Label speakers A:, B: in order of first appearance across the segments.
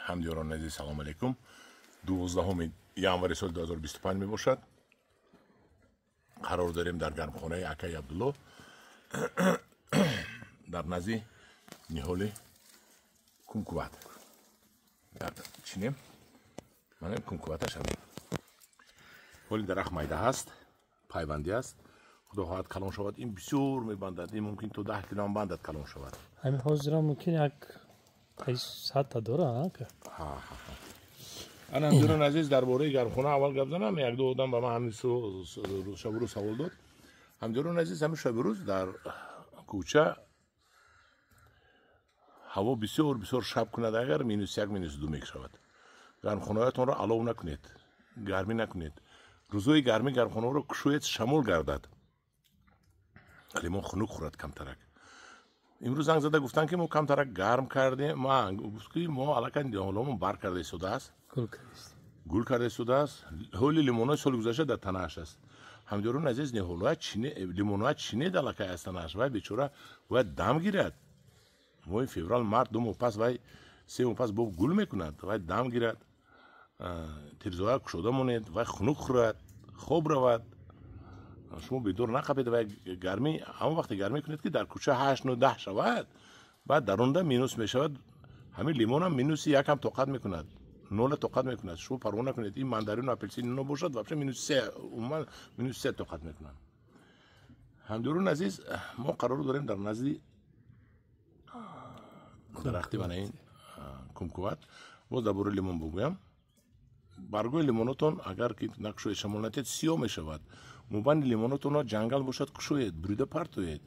A: Ҳамдиёрони азиз, салом алейкум. 12 январи соли 2025 мебошад. Қарор дорем дар гармхонаи акаи Абдулло дар назди ниҳоли кумкуват. Чинем? Манем кумкуваташ ҳамин. Ҳоли дарахт майда ҳаст, пайвандӣ аст. Худо хоҳад калон шавад. Ин бисёр мебандад. Ин мумкин то 10 кило ҳам бандад, калон шавад.
B: Ҳамин ҳозира мумкин як 100 та дора, ака?
A: Ҳа. Ана, ҳамдиёрони азиз, дар бораи гармхона аввал гап занам. Як ду одам ба ман ҳамин шабу рӯз савол дод. Ҳамдиёрони азиз, ҳамин шабу рӯз дар кӯча ҳаво бисёр бисёр шаб кунад, агар -1, -2 мешавад. Гармхонаҳоятонро алов накунед, гармӣ накунед. Рӯзҳои гармӣ гармхонаҳоро кушоед, шамол гардад, лимон хунук хӯрад камтарак. Имрӯз занг зада гуфтанд, ки мо камтарак гарм кардем. Гуфт, ки мо аллакай ниҳолҳомон бар карда истодааст, гул карда истодааст. Ҳоли лимонҳои соли гузашта дар танааш аст. Ҳамдиёрони азиз, лимонҳоя чинед аллакай аз танааш. Вай бечора бояд дам гирад. Моҳи феврал, март, 2 моҳ пас, вай 3 моҳ пас бо гул мекунад. Вай дам гирад. Тирезаҳоя кушода монед, вай хунук хӯрад, хоб равад, шумо бедор нақапед. Вай гармӣ ҳамон вақте гармӣ кунед, ки дар кӯча 8, 9, 10 шавад, баъд дарунда минус мешавад. Ҳамин лимонам -1 ҳам тоқат мекунад, 0 тоқат мекунад. Шумо парво накунед. Ин мандарину апелсин ино бошад, вообще -3, умуман -3 тоқат мекунанд. Ҳамдиёрони азиз, мо қарор дорем дар назди дарахти мана ин кумкуват. Боз дар бораи лимон бигӯям. Баргои лимонотон агар ки накушоед, шамол натиҳед, сиёҳ мешавад. Мубанди лимонотонро ҷангал бошад, кушоед, бурида партоед,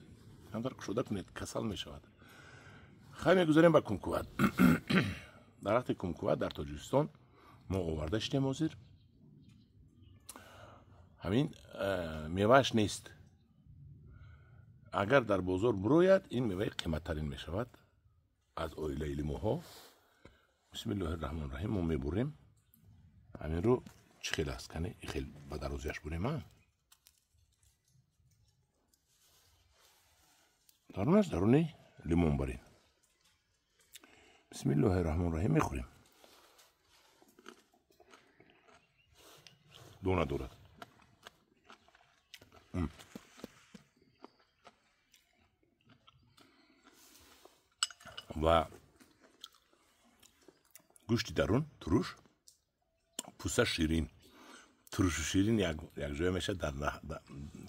A: камтар кушода кунед, касал мешавад. Хай, мегузарем ба кумкуват. Дарахти кумкуват дар Тоҷикистон мо оварда шудем. Ҳозир ҳамин мевааш нест. Агар дар бозор бурояд, ин меваи қиматтарин мешавад аз оилаи лимӯҳо. Бисмиллоҳи раҳмони раҳим. Мо мебурем ҳаминро. Чӣ хел аст? Кани, хел ба дарозиаш бурем. А дарунаш даруни лимон барин. Бисмиллоҳи раҳмони раҳим, мехӯрем. Дона дорад. Ва гӯшти дарун туруш, пӯста ширин, турушу ширин якҷоя мешавад. Дар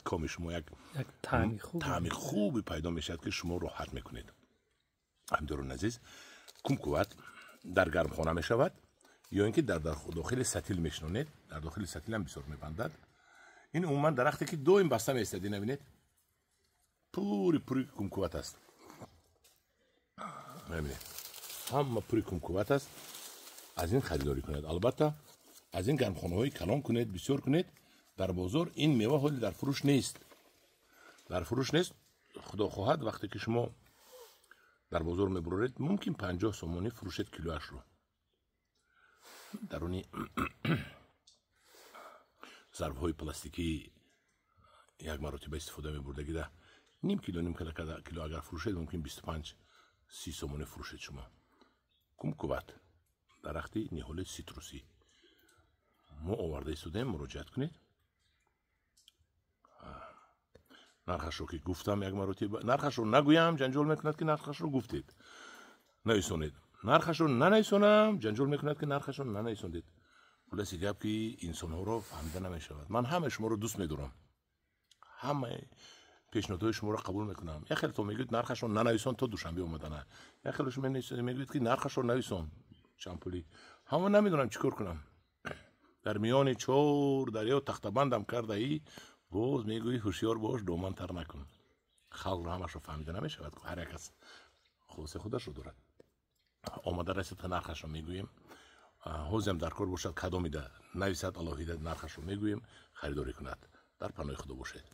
A: коми шумо як таъми хубе пайдо мешавад, ки шумо роҳат мекунед. Ҳамдиёрони азиз, кумкуват дар гармхона мешавад ё ин ки дар дохили сатил мешинонед. Дар дохили сатилам бисёр мебандад. Ин умуман дарахте, ки доим баста меистад. Ина бинед, пури пури кумкуват аст. Мебинед, ҳама пури кумкуват аст. Аз ин харидорӣ кунед. Албатта, аз ин гармхонаҳои калон кунед, бисёр кунед. Дар бозор ин мева ҳоли дар фурӯш нест, дар фурӯш нест. Худо хоҳад, вақте ки шумо дар бозор мебуроред, мумкин 50 сомонӣ фурӯшед килоашро. Даруни зарфҳои пластикии як маротиба истифода мебурдагида ним кило, ним кило агар фурӯшед, мумкин 25-30 сомонӣ фурӯшед шумо. Кумкуват, дарахти ниҳоли ситрусӣ, мо оварда истодаем. Муроҷиат кунед. Нархашро ки гуфтам як маротиба, нархашро нагӯям, ҷанҷол мекунад, ки нархашро гуфтед, нависонед. Нархашро нанависонам, ҷанҷол мекунад, ки нархашро нанависондед. Хулоси гап, ки инсонҳоро фаҳмида намешавад. Ман ҳамаи шуморо дӯст медорам, ҳамаи пешниҳодҳои шуморо қабул мекунам. Як хеле то мегӯед, нархашро нанависон то Душанбе омадана, як хеле мегӯед, ки нархашро нависон, чанд пулӣ. Ҳама намедонам чӣ кор кунам. Дар миёни чор дарё тахтабандам кардаӣ, боз мегӯӣ, ҳушёр бош, доман тар накун. Халқро ҳамашро фаҳмида намешавад. Ҳар як кас хулоси худашро дорад. Омада расида, нархашро мегӯем. Ҳозиам дар кор бошад, кадомида нависад, алоҳида нархашро мегӯем, харидорӣ кунад. Дар паноҳи Худо бошед.